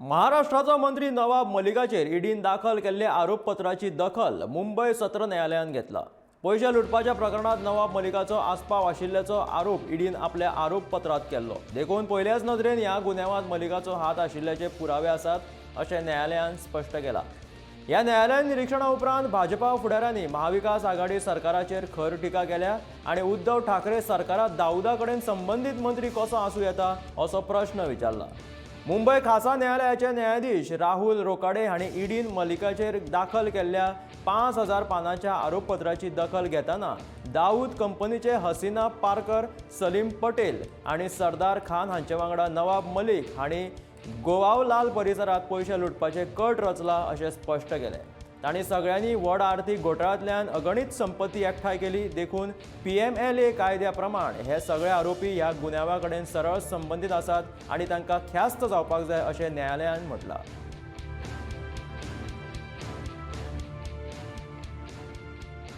महाराष्ट्राचो मंत्री नवाब मलिकाचेर ईडीन दाखल केल्ले आरोपपत्राची दखल मुंबय सत्र न्यायालयान घेतला. पयशे लुटपाच्या प्रकरणात नवाब मलिकाचो आस्पाव आशिल्ल्याचो आरोप ईडीन आपल्या आरोपपत्रात केल्लो. देखून पयल्याच नदरेन ह्या गुन्यांवात मलिकाचो हात आशिल्ल्याचे पुरावे आसात अशें न्यायालयान स्पश्ट केलां. ह्या न्यायालयीन निरिक्षणा उपरांत भाजपा फुडाऱ्यांनी महाविकास आघाडी सरकाराचेर खर टिका केल्या आनी उद्धव ठाकरे सरकारात दाऊदा कडेन संबंदीत मंत्री कसो आसूं येता असो प्रश्न विचारला. मुंबय खासा न्यायालयाचे न्यायाधीश राहुल रोकाडे हांणी ईडीन मलिकाचेर दाखल केल्ल्या 5000 पानांच्या आरोपपत्राची दखल घेतना दाऊद कंपनीचे हसीना पारकर, सलीम पटेल आनी सरदार खान हांचे वांगडा नवाब मलिक हांणी गोवावलाल परिसरात पयशे लुटपाचे कट रचला अशें स्पश्ट केलें. तांणी सगळ्यांनी व्हड आर्थीक घोटाळ्यांतल्यान अगणीत संपत्ती एकठांय केली, देखून पीएमएलए कायद्या प्रमाण हे सगळे आरोपी ह्या गुन्यांवा कडेन सरळ संबंदीत आसात आनी तांकां ख्यास्त जावपाक जाय अशें न्यायालयान म्हटलां.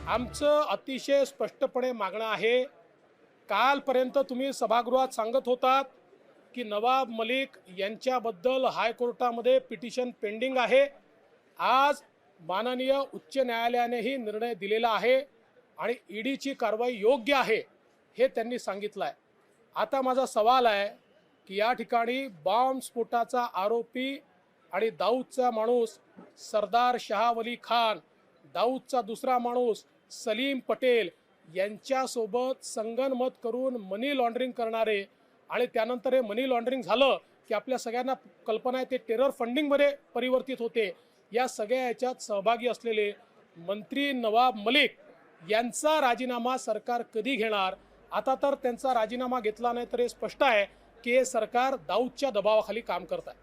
आमचं अतिशय स्पष्टपणे मागणं आहे, कालपर्यंत तुम्ही सभागृहात सांगत होतात की नवाब मलिक यांच्याबद्दल हायकोर्टामध्ये पिटिशन पेंडिंग आहे. आज माननीय उच्च न्यायालयानेही निर्णय दिलेला आहे आणि ईडीची कारवाई योग्य आहे हे त्यांनी सांगितलं आहे. आता माझा सवाल आहे की या ठिकाणी बॉम्ब स्फोटाचा आरोपी आणि दाऊदचा माणूस सरदार शहावली खान, दाऊदचा दुसरा माणूस सलीम पटेल यांच्यासोबत संगनमत करून मनी लॉन्ड्रिंग करणारे आणि त्यानंतर हे मनी लॉन्ड्रिंग झालं की आपल्या सगळ्यांना कल्पना आहे ते टेरर फंडिंगमध्ये परिवर्तित होते. या सगळ्या याच्यात सहभागी असलेले मंत्री नवाब मलिक यांचा राजीनामा सरकार कधी घेणार? आता तर त्यांचा राजीनामा घेतला नाही तर हे स्पष्ट आहे की हे सरकार दाऊदच्या दबावाखाली काम करत आहे.